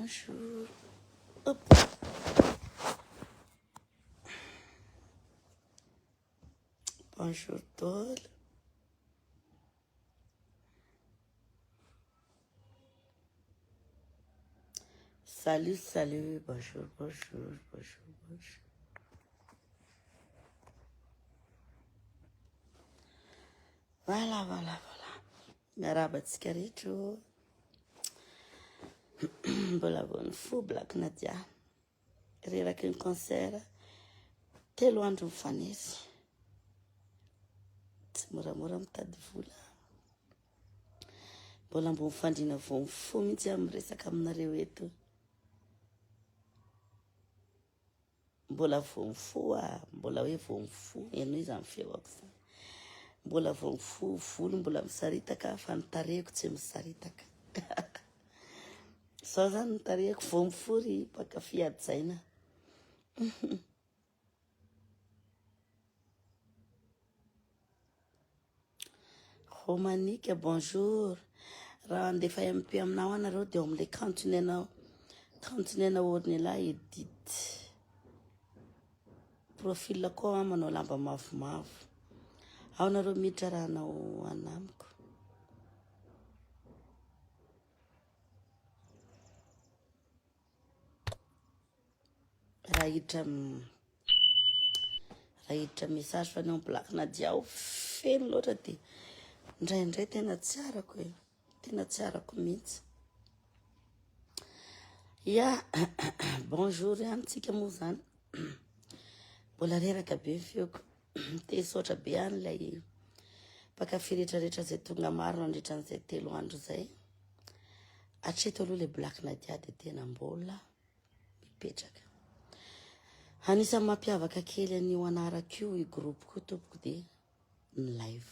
Bonjour. Hop. Bonjour daholo. Salut, salut, bonjour, bonjour, bonjour, bonjour. Voilà, voilà, voilà. Miarahaba antsika rehetra ô. Mbola vao nifoha Black Nadia. Reraky ny concert. Telo andro mifanesy. Tsy moramora mitady vola. Mbola ambony fandriana vao mifoha mihitsy aho miresaka aminareo eto. Mbola vao mifoha, mbola hoe vao mifoha, henoy izany feoko izany. Mbola vao mifoha, volo mbola misaritaka fa ny tarehiko tsy misaritaka. Zao zany ny tarehiko vao mifoha ry mpankafy hajaina. Romanika, bonjour. Raha handefa MP aminao anareo dia ao amin'ilay kantony anao. Kantony anao Ornella Edith. Profil koa aho manao lamba mavomavo. Ao nareo miditra raha hanao anamiko. Raha hiditra raha hiditra message fa ny ao Black Nadia ao feno loatra dia indraindray tena tsy arako e, tena tsy arako mihitsy. Ya, bonjour ihany tsika moa zany. Mbola reraka be ny feoko. Te hisaotra be any ilay mpankafy rehetrarehetra izay tonga maro nandritra an'izay telo andro izay. Hatreto aloha ilay Black Nadia dia tena mbola mipetraka. Anisan'ny mampiavaka kely an'io anarako io, io groupe-ko io tompoko dia ny live.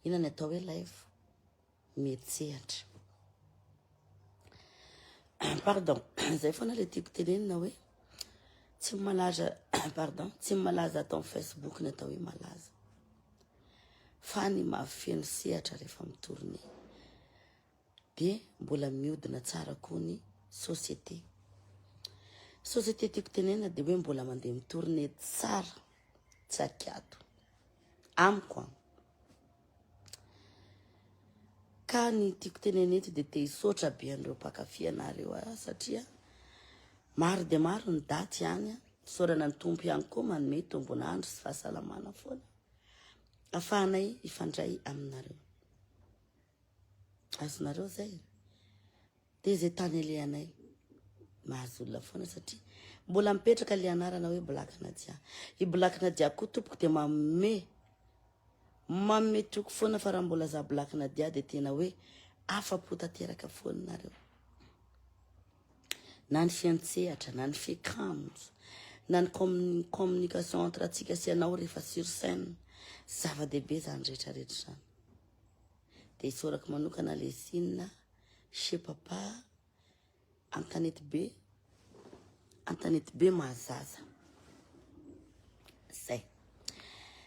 Inona ny atao hoe live? Mihetsehatra. Pardon, izay foana ilay tiako tenenina hoe tsy malaza, pardon, tsy malaza ato amin'ny Facebook ny atao hoe malaza. Fa ny mahafeno sehatra rehefa mi-tourner. Dia mbola miodina tsara koa ny société. Société tiako tenenina dia hoe mbola mandeha mi-tourner tsara, tsy akiato. Amiko an. Ka ny tiako tenenina eto dia te hisaotra be an'ireo mpankafy anareo aho satria maro dia maro ny daty any. Isaorana ny Tompo ihany koa manome tombon'andro sy fahasalamana foana afahanay hifandray aminareo. Azonareo zay? Dia izay tany alehanay mahazo olona foana satria mbola mipetraka le anarana hoe Black Nadia. I Black Nadia koa tompoko dia manome manome toky foana fa raha mbola za Black Nadia dia tena hoe afa-po tanteraka foana nareo. Na ny fiantsehatra, na ny fiakanjo, na ny communication entre antsika sy anao rehefa sur scène. Zava-dehibe zany rehetra rehetra zany. Dia isaorako manokana le Sina chez papa Antanetibe Antanetibe Mahazaza. Zay.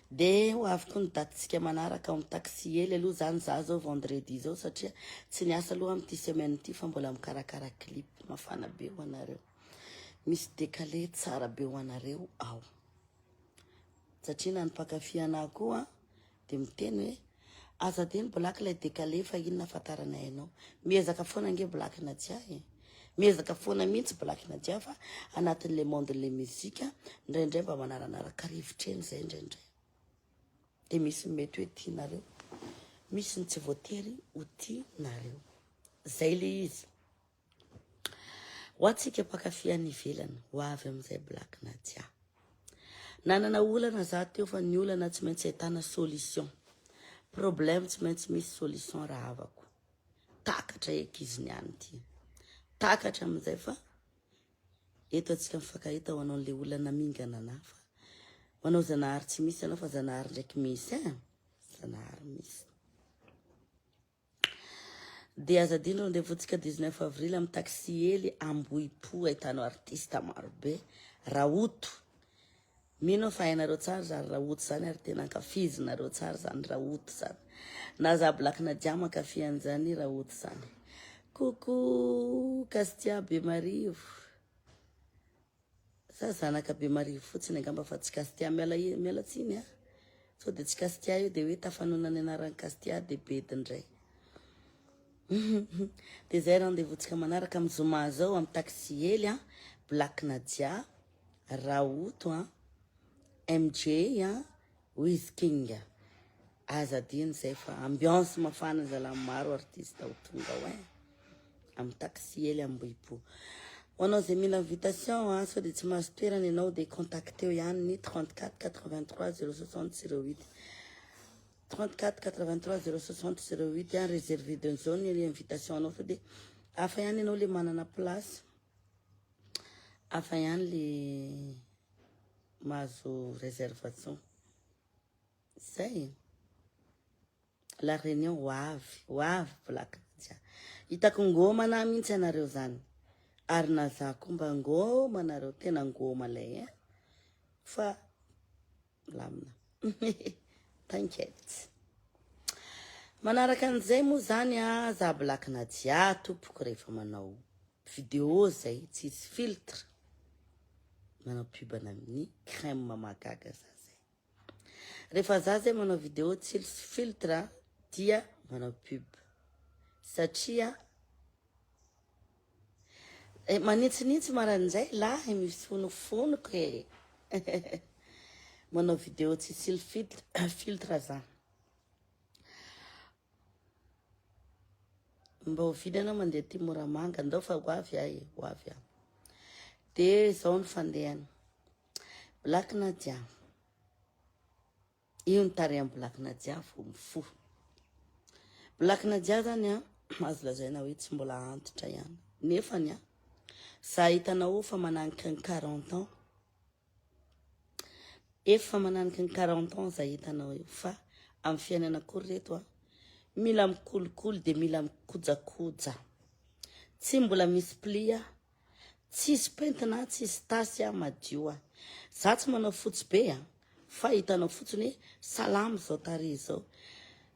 Dia ho avy koa ny datintsika manaraka ao amin'ny taxi hely aloha zany za zao vendredi zao satria tsy niasa aloha amin'ity semaine ity fa mbola mikarakara clip mafana be ho anareo. Misy décalé tsara be ho anareo ao. Satria na ny mpankafy anah koa dia miteny hoe aza adino Black ilay décalé fa inona ahafantaranay anao. Miezaka foana ange Black Nadia e. Miezaka foana mihitsy Black Nadia fa anatin'ilay monde-n'ilay musique indraindray mba manaranaraka rivotra eny izay indraindray. Dia misy ny mety hoe tianareo, misy ny tsy voatery ho tianareo. Zay ilay izy. Ho antsika mpankafy any ivelany, ho avy amin'izay Black Nadia. Nanana olana za teo fa ny olana tsy maintsy ahitana solution. Problème tsy maintsy misy solution rahavako. Takatra eky izy niany ty. Takatra amin'izay fa eto antsika mifankahita ho anao le olona namingana anah fa manao zanahary tsy misy anao fa zanahary ndraiky misy eh. Zanahary misy. Dia aza adino rendez-vous-tsika 19 avril amin'ny taxi hely Ambohipo ahitanao artiste maro be. Rahoto. Mino aho fa hainareo tsara zany Rahoto zany ary tena ankafizinareo tsara zany Rahoto zany. Na za Black Nadia mankafy an'izany Rahoto zany. Coucou Castia Bemarivo. Sa zanaka Bemarivo fotsiny angamba fa tsy Castia. Miala miala tsiny a. Sao dia tsy Castia io dia hoe tafanona ny anaran'i Castia dia bedy indray. Dia izay rendez-vous-tsika manaraka amin'ny zoma zao amin'ny taxi hely a. Black Nadia, Raoto a, MJ a, Wiz King. Aza adino izay fa ambiance mafana zalahy maro artiste ho tonga ao eh. Amin'ny taxi hely Ambohipo. Ho anao izay mila invitation a, sao dia tsy mahazo toerana ianao dia contacteo ihany ny 34 83 060 08. 34 83 060 08 a, réservé de zone ny invitation anao sao dia hafa ihany ianao le manana place. Hafa ihany le mahazo réservation. Zay. La Réunion ho avy, ho avy Black Nadia. Hitako ngôma na mihitsy ianareo zany. Ary na za koa mba ngôma nareo, tena ngôma lay eh. Fa milamina. T'inquiète. Manaraka an'izay moa zany a, za Black Nadia tompoko rehefa manao vidéo zay tsisy filtre. Manao pub amin'ny crème mahagaga za zay. Rehefa za zay manao vidéo tsisy filtre dia manao pub. Satria eh, manitsinitsy maraindray lahy mifonofonoko e. Manao vidéo tsisy filtre, filtre za. Mba oviana anao mandeha aty Moramanga, ndao fa ho avy aho e, ho avy aho. Dia izao ny fandehany. Black Nadia. Io ny tarehan'i Black Nadia vao mifoha. Black Nadia zany a, azo lazaina hoe tsy mbola antitra ihany. Nefany a, za hitanao fa mananika ny 40 ans. Efa mananika ny 40 ans za hitanao io fa amin'ny fiainana koa ry reto a, mila mikolikoly dia mila mikojakoja. Tsy mbola misy pli a, Tsisy pentina tsisy tasy ah madio ah. Za tsy manao fotsy be ah fa hitanao fotsiny hoe salama zao tarehy zao.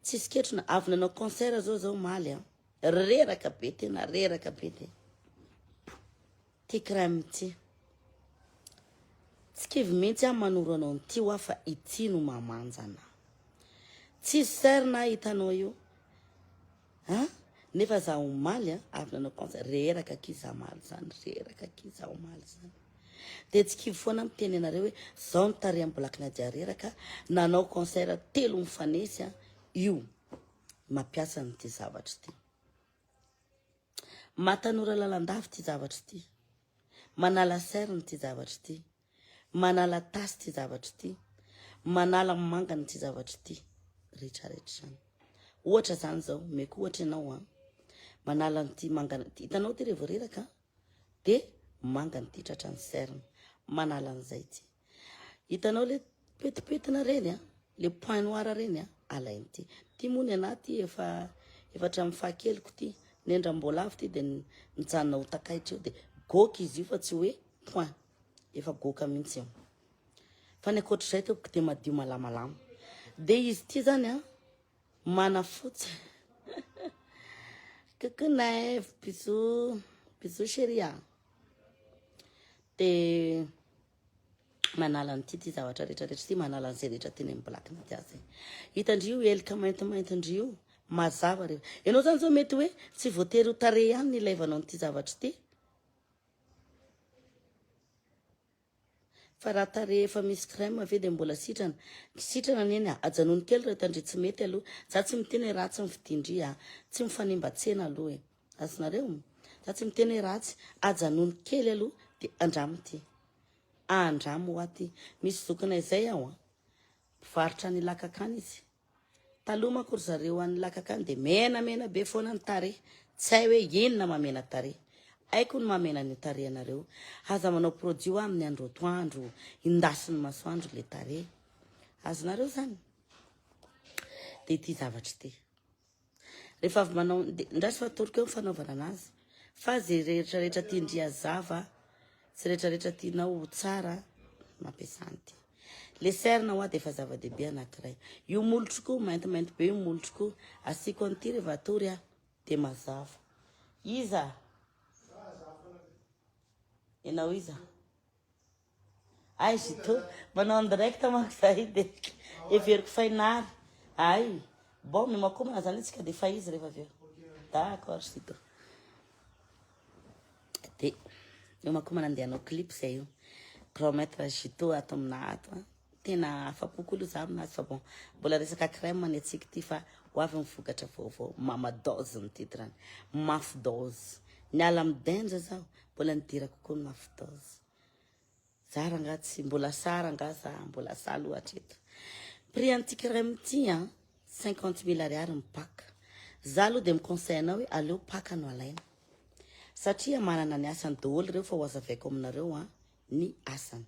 Tsisy ketrona avy nanao concert zao za omaly ah. Reraka be tena reraka be de ty crème ty. Tsy kivy mihitsy aho manoro anao an'ity hoa fa ity no mamanja anah. Tsisy cerne ah hitanao io. An! Nefa za omaly an, avy nanao concert, reraka akia za omaly zany, reraka akia za omaly zany. Dia tsy kivy foana miteny anareo hoe zao ny tarehan'i Black Nadia reraka, nanao concert telo mifanesy an, io mampiasa an'ity zavatra ity. Mahatanora lalandava ity zavatra ity. Manala cerne ity zavatra ity. Manala tasy ity zavatra ity. Manala mangana ity zavatra ity. Rehetra rehetra izany. Ohatra izany izao, omeko ohatra ianao an. Manala an'ity mangana ity. Hitanao ity rehefa reraka dia mangana ity tratran'ny cerne. Manala an'izay ity. Hitanao le petipetina reny a, le point noir reny a, alainy ty. Ty moa ny anahy ty efa efa hatramin'ny fahakeliko ty, nendram-boalavo ty de nijanona ho takaitra eo de goaka izy io fa tsy hoe point, efa goaka mihitsy io. Fa ny ankoatr'izay tompoko de madio malamalama. De izy ty zany a, manafotsy. Coucou Naivo, bisous, bisous chérie a. De manala an'ity ty zavatra rehetra rehetra ty, manala an'izay rehetra teny amin'ny black naty azy. Hitan-dry io helika maintimainty ndry io, mazava rehefa. Ianao zany zao mety hoe tsy voatery ho tarehy ihany ny ilaivanao an'ity zavatra ity. Fa raha tarehy efa misy crème ve dia mbola sitrana? Sitrana anie ny ahy. Ajanony kely raha hitan-dry tsy mety aloha. Za tsy miteny hoe ratsy ny fidin-dry a. Tsy mifanimba tsena aloha e. Azonareo? Za tsy miteny hoe ratsy. Ajanony kely aloha dia andramo ity. Andramo hoa ty. Misy zokinay zay ao an. Mpivarotra any Ilakaka any izy. Taloha manko ry zareo any Ilakaka any dia menamena be foana ny tarehy. Tsy hay hoe inona mahamena tarehy. Haiko ny mahamena an'io tarehinareo. Aza manao produit hoa amin'ny andro atoandro. Indasin'ny masoandro le tarehy. Azonareo zany? Dia ity zavatra ity. Rehefa avy manao, ndraso fa atoroko eo ny fanaovana anazy. Fa ze rehetra rehetra tian-dry hazava, ze rehetra rehetra tianao ho tsara, mampiasa an'ity. Le cerne hoa dia efa zava-dehibe anankiray. Io molotro koa, maintimainty be io molotro koa. Asiako an'ity rehefa hatory aho, dia mazava. Iza? Ianao iza? Ay Zito, manao en direct manko zahay de heveriko fa inary. Ay, bon miomakomana zany isika de fa izy rehefa avy eo. D'accord Zito. De miomakomana andeha hanao clip zay io. Grand maître Zito ato amina ato. Tena afa-po koa aloha za aminazy fa bon, mbola resaka crème ny antsika ity fa ho avy ny vokatra vaovao, Mama Dose ny titre-ny, Mafy Dose. Niala amin'ny danger zaho, mbola nidirako koa ny Mafy Dose. Za rangaha tsy mbola sahy rangaha za, mbola sahy aloha hatreto. Prix an'ity crème ity an, 50 000 ariary ny pack. Za aloha dia mi-conseille anao hoe aleo pack no alaina. Satria manana ny asany daholo ireo fa ho azavaiko aminareo an ny asany.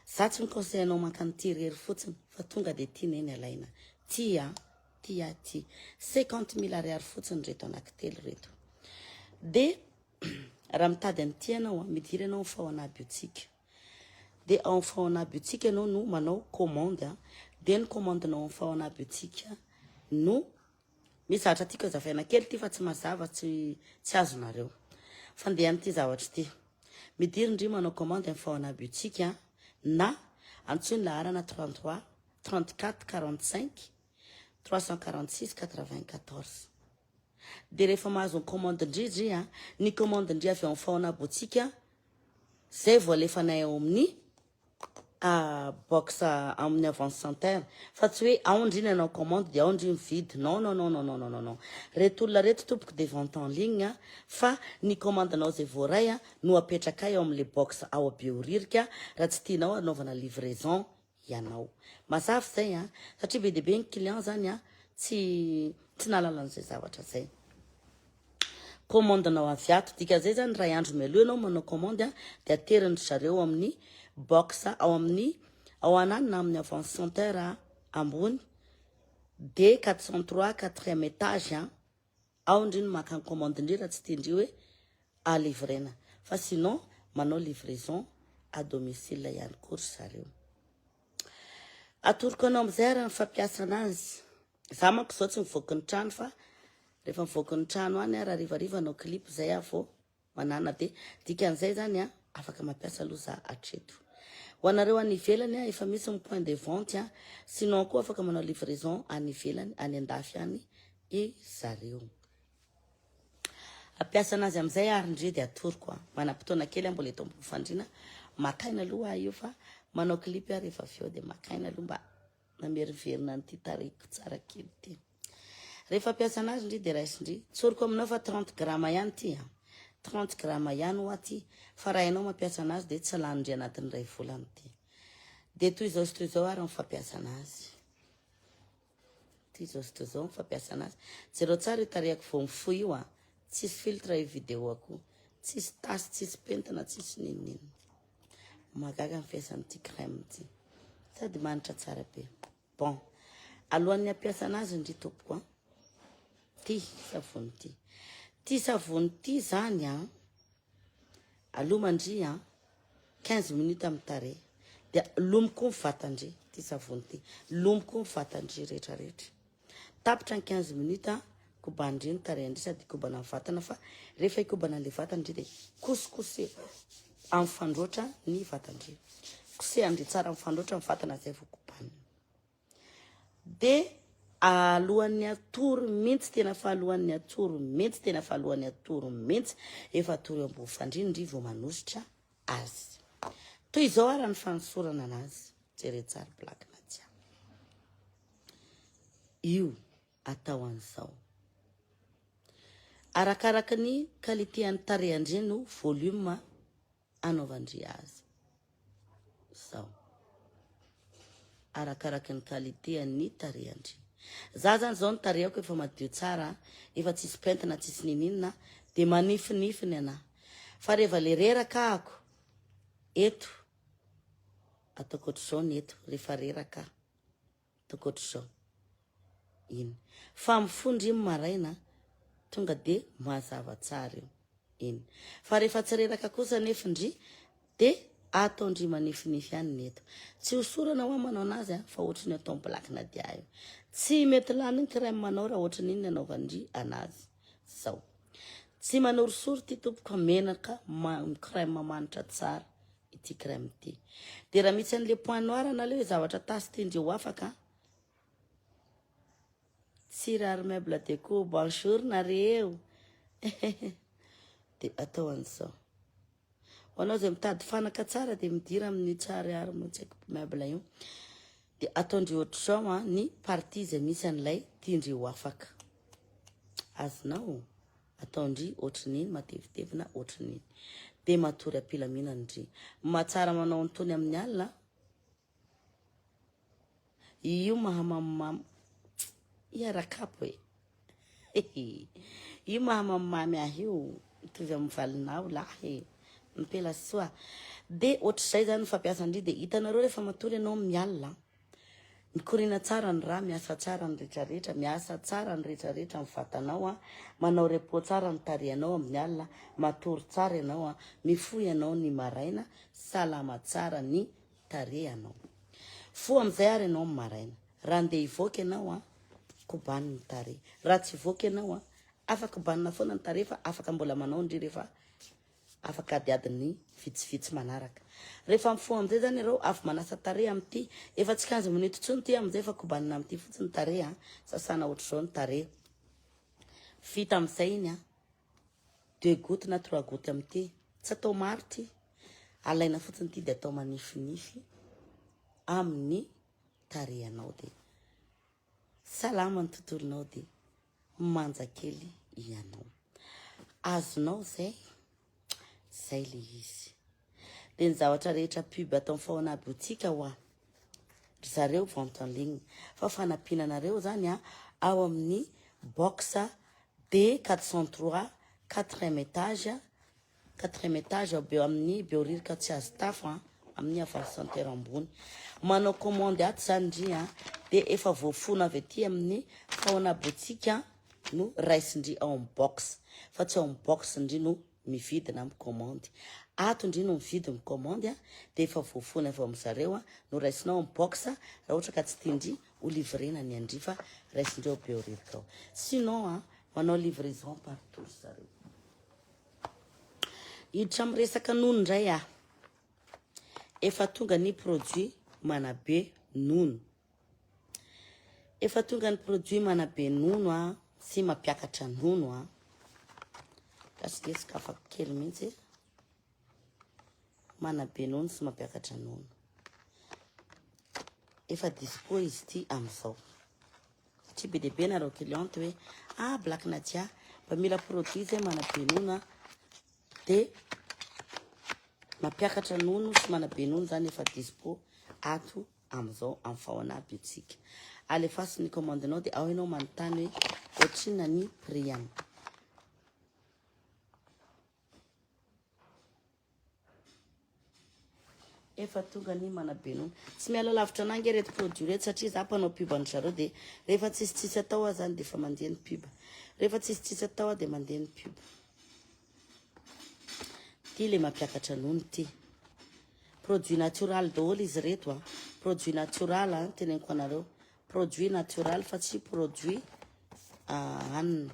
Za tsy mi-conseille anao maka an'ity irery fotsiny fa tonga dia ty neny alaina. Ty a, ty a, ty. 50 000 ariary fotsiny reto anankitelo reto. Dia raha mitady an'ity ianao a, midira ianao amin'ny Faona Boutique. Dia ao amin'ny Faona Boutique ianao no manao commande a. Dia ny commande-nao amin'ny Faona Boutique no misy zavatra tiako hazavaina kely ity fa tsy mazava, tsy azonareo. Fandehan'ity zavatra ity. Midiry ndry manao commande amin'ny Faona Boutique a, na antsoy ny laharana 33 34 45 346 94. Dia rehefa mahazo ny commande ndry ndry a, ny commande ndry avy ao amin'ny Faona Boutique zay vao alefanay ao amin'ny box amin'ny avance center, fa tsy hoe ao ndry nanao commande dia ao ndry mividy. Non, non, non, non, non, non, non, non. Reto olona reto tompoko dia vente en ligne, fa ny commande-nao zay voaray a no apetrakay ao amin'le box ao Behoririka raha tsy tianao anaovana livraison ianao. Mazava zay a, satria be dia be ny client zany a tsy nahalala an'izay zavatra zay. Commande-nao avy ato, dikan'izay zany ray andro mialoha ianao manao commande a, dia ateriny zareo amin'ny box ao amin'ny ao ananina amin'ny avance center ambony D 403 quatrième étage a, ao ndry no maka ny commande ndry raha tsy tiandry hoe a livrena, fa sinon manao livraison à domicile ihany koa ry zareo. Atoroko anao amizay raha ny fampiasana azy. Za manko zao tsy mivoaky ny trano, fa rehefa mivoaky ny trano any raha harivariva hanao clip zay aho vao manana, de dikan'izay zany a afaka mampiasa aloha za hatreto. Ho anareo any ivelany a, efa misy ny point de vente a, sinon koa afaka manao livraison any ivelany, any andafy any i zareo. Ampiasana azy amizay ary ndry de atoroko a, manam-potoana kely aho mbola eto ambony fandriana, makaina aloha aho io fa manao clip aho rehefa avy eo, de makaina aloha mba nameriverina an'ity tarehiko tsara kely ity. Rehefa ampiasana azy ndry de raisindry, tsoriko aminao fa 30 grama ihany ty a, 30 grama ihany ho aty, fa raha ianao mampiasa anazy de tsy lanindry anatin'ny ray volana ity. De toy izao sy toy izao ary ny fampiasana azy. Toy izao sy toy izao ny fampiasana azy. Jereo tsara io tarehako vao mifoha io a, tsisy filtre io vidéo ako, tsisy tasy, tsisy pentina, tsisy ninonino. Mahagaga ny fiasan'ity crème ity, sady manitra tsara be. Bon, alohan'ny ampiasana azy ndry tompoko a, ty savony ty, ty savony ty zany a, aloha mandry a 15 minutes amin'ny tarehy, dia lomiko ny vatandry ty savony ty, lomiko ny vatandry rehetrarehetra. Tapitra ny 15 minutes, kobandry ny tarehandry sady ikobana ny vatana, fa rehefa ikobana le vatandry dia kosikose amin'ny fandroatra ny vatandry, kosehandry tsara amin'ny fandroatra ny vatana zay vao kobanina. De alohan'ny atory mihitsy, tena fa alohan'ny atory mihitsy, tena fa alohan'ny atory mihitsy, efa atory eo ambony fandriana ndry vao manosotra azy. Toy izao ary ny fanosorana anazy, jere tsara Black Nadia io, atao an'izao arakaraka ny qualité an'ny tarehandry no volume anaovandry azy zao, arakaraka ny qualité an'ny tarehandry. Za zany zao ny tarehako efa madio tsara, efa tsisy pentina, tsisy nininona, de manifinify ny anahy, fa rehefa le reraka ahako eto ataoko ohatr'izao ny eto, rehefa reraka ataoko ohatr'izao iny, fa mifondry iny maraina tonga de mazava tsara io iny, fa rehefa tsy reraka kosa nefa ndry de ataondry manifinify ihany ny eto, tsy hosorana hoa manao anazy a, fa ohatry ny atao Black Nadia io, tsy mety lany ny crème manao raha ohatry n'iny ny anaovandry anazy zao. Tsy manorisory ity tompoko fa menaka crème manitra tsara ity crème ity. Dia raha misy an'le point noir na le hoe zavatra tasy tian-dreo ho afaka an. Tsira ary meuble déco, bonjour nareo. Dia atao an'izao. Ho anao izay mitady fanaka tsara dia midira amin'ny tsary ary moa tsy haiko meuble io. Dia ataon-dry ohatr'izao an ny partie izay misy an'ilay tian-dry ho afaka. Azonao ataon-dry ohatrin'iny matevitevina ohatrin'iny. Dia matory am-pilaminana ndry. Mahatsara manao an'itony amin'ny alina. Io mahamamimamy Ia rakapo e Io mahamamimamy ahy io mitovy amin'ny valinao lahy e Mpela soa De ohatr'izay zany ny fampiasan-dry de hitanareo rehefa matory ianao amin'ny alina mikoriana tsara ny rà miasa tsara ny retraretra miasa tsara ny retraretra amin'ny vatanao a manao repos tsara ny tarehinao amin'ny alina matory tsara ianao a mifoha ianao ny maraina salama tsara ny tarehy anao. Foha amin'izay ary ianao amin'ny maraina. Raha andeha hivoaka ianao an, kobano ny tarehy. Raha tsy hivoaka ianao an, afaka kobanina foana ny tarehy fa afaka mbola manao ndry rehefa afaka adiadin'ny vitsivitsy manaraka. Rehefa mifoha amin'izay zany ianareo, avy manasa tarehy amin'ity, efa tsy quinze minutes intsony ity amin'izay fa kobanina amin'ity fotsiny ny tarehy an, sasana ohatr'izao ny tarehy. Vita amin'izay iny an. Deux gouttes na trois gouttes amin'ity. Tsy atao maro ity. Alaina fotsiny ity dia atao manifinify amin'ny tarehanao dia salama ny tontolonao dia manja kely ianao. Azonao zay? Zay le izy. Dia ny zavatra rehetra pub atao amin'ny Faona boutique hoa ry zareo vente en ligne fa fanampiana anareo zany a ao amin'ny box D 403 quatrième étage quatrième étage ao beo amin'ny Behoririka tsy azo tafo a amin'ny Avance Center ambony manao commande ato zany ndry a dia efa voafono avy aty amin'ny Faona boutique no raisindry ao amin'ny box fa tsy ao amin'ny box ndry no mividy na mi-commande. Ato ndry no mividy mi-commande a, dia efa voafoana avy ao amin zareo a, no raisinao amin'ny box raha ohatra ka tsy tian-dry ho livrena ny an-dry fa raisindreo ao Behoririka ao. Sinon a, manao livraison partout ry zareo. Hiditra amin'ny resaka nono indray aho. Efa tonga ny produit manabe nono. Efa tonga ny produit manabe nono a sy mampiakatra nono a. Kasike sokafako kely mihitsy. Manabe nono sy mampiakatra nono. Efa dispo izy ity amin'izao. Satria be dia be nareo cliente hoe ah Black Nadia mba mila produit zay manabe nono a. Dia mampiakatra nono sy manabe nono zany efa dispo ato amizao am fahona aby tsika. Alefaso ny commande nao de ao ianao manontany hoe ohatrinona ny prix any. Efa tonga ny manabe nono. Tsy miala lavitra anah nge reto produit reto satria za mpanao pub an-dry zareo de rehefa tsisy tsisy atao aho zany de efa mandeha ny pub. Rehefa tsisy tsisy atao aho de mandeha ny pub. Ty le mampiakatra nono ty. Produit natural daholo izy ireto a. Produit natural a, teneniko anareo. Produit natural fa tsy produit hanina.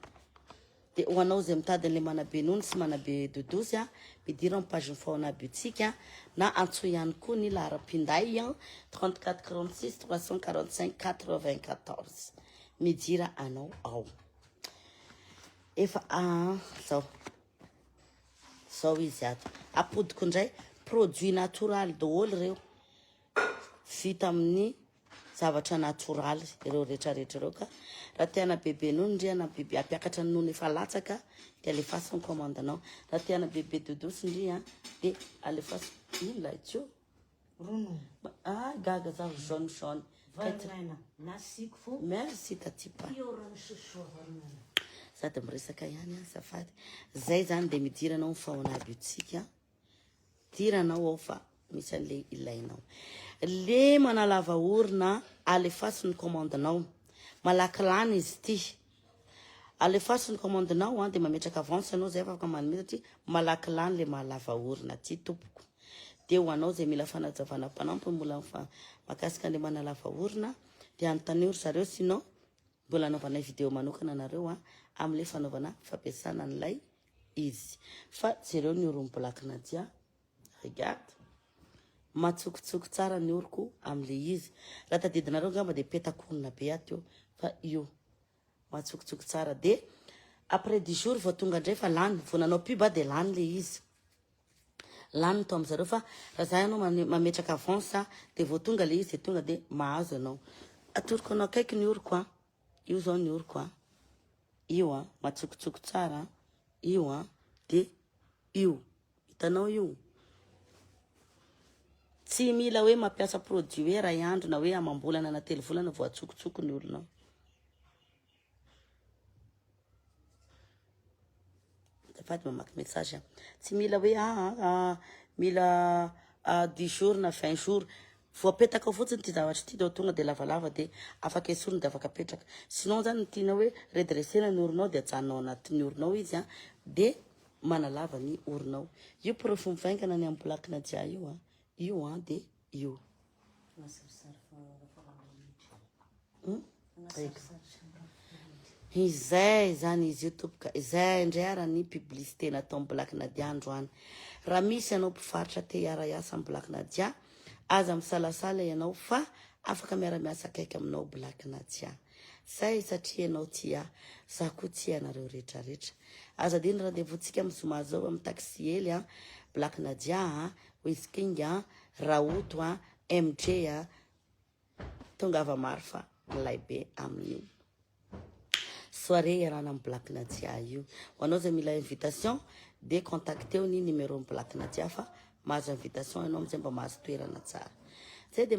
Dia ho anao izay mitady an'ilay manabe nono sy manabe dodosy a, midira amin'ny page-n'ny Faona Boutique na antsoy ihany koa ny laharam-pinday 34 46 345 94. Midira anao ao. Efa ah, zao. Zao izy ato. Apodiko indray. Produit natoraly daholo ireo. Vita amin'ny zavatra natoraly ireo rehetrarehetra ireo ka raha te hanabe nono ndry hanabe hampiakatra ny nono efa latsaka dia alefaso ny commande nao. Raha te hanabe be dodosy ndry a dia alefaso ino lahy tio? Ronono. Ah gaga zaho jaune jaune. Varimena nasiako fo. Merci Tatipa. Pure sosoa varimena. Sady miresaka ihany azafady. Zay zany dia midira anao ny fahona biotsika. Dira anao ao fa misy an'le ilainao. Le manalava orona alefaso ny commande nao. Malaky lany izy ity. Alefaso ny commande nao an dia mametraka avance anao zay afaka manome satria malaky lany le mahalava orona ty tompoko. Dia ho anao zay mila fanazavana mpanampiny mbola mahakasika an'le manalava orona dia anontanio ry zareo sinon mbola anaovanay vidéo manokana anareo an amin'le fanaovana fampiasana an'ilay. izy. Fa jereo ny oron'i Black Nadia. Regarde. Matsokotsoko tsara ny oroko amin'le izy. Raha tadidinareo angamba dia petakorona be aho teo fa io. Matsokotsoko tsara. Dia après dix jours vao tonga indray fa lany. Vao nanao pub aho dia lany le izy. Lany ny tao amin'zareo fa raha za ianao mametraka avance dia vao tonga le izy dia tonga dia mahazo ianao. Atoroko anao akaiky ny oroko an. Io zao ny oroko an. Io an, matsokotsoko tsara an. Io an, dia io. Hitanao io? Tsy mila hoe mampiasa produit hoe ray andro na hoe amam-bolana na telo volana vao atsokotsoko ny olonao. Azafady mamaky message. Tsy mila hoe ah, ah, ah mila ah, 10 jours na 20 jours. Voapetaka ao fotsiny ity zavatra ity dia tonga dia lavalava dia afaka esorina dia afaka apetraka. Sinon zany ny tiana hoe redresser-na ny oronao dia ajanona ao anatin'ny oronao izy an, dia manalava ny oronao. Io porofo mivaingana ny amin'ny Black Nadia io an, io an dia io. Izay izany izy io tompoko, izay indray ara ny publicité nataon'i Black Nadia androany. Raha misy ianao mpivarotra te hiara-hiasa amin'i Black Nadia, aza misalasala ianao fa afaka miara-miasa akaiky aminao Black Nadia. Zay satria ianao tia ahy, za koa tia anareo rehetra rehetra. Aza adino rendez-vous-tsika amin'ny zoma zao amin'ny taxi hely an, Black Nadia an, Wiz King an, Raoto an, MJ an, Tongava maro fa milay be amin'io soirée iarahana amin'ny Black Nadia io. Ho anao izay mila invitation dia contacteo ny numéro-n'ny Black Nadia fa mahazo invitation ianao amin'izay mba mahazo toerana tsara. Zay dia.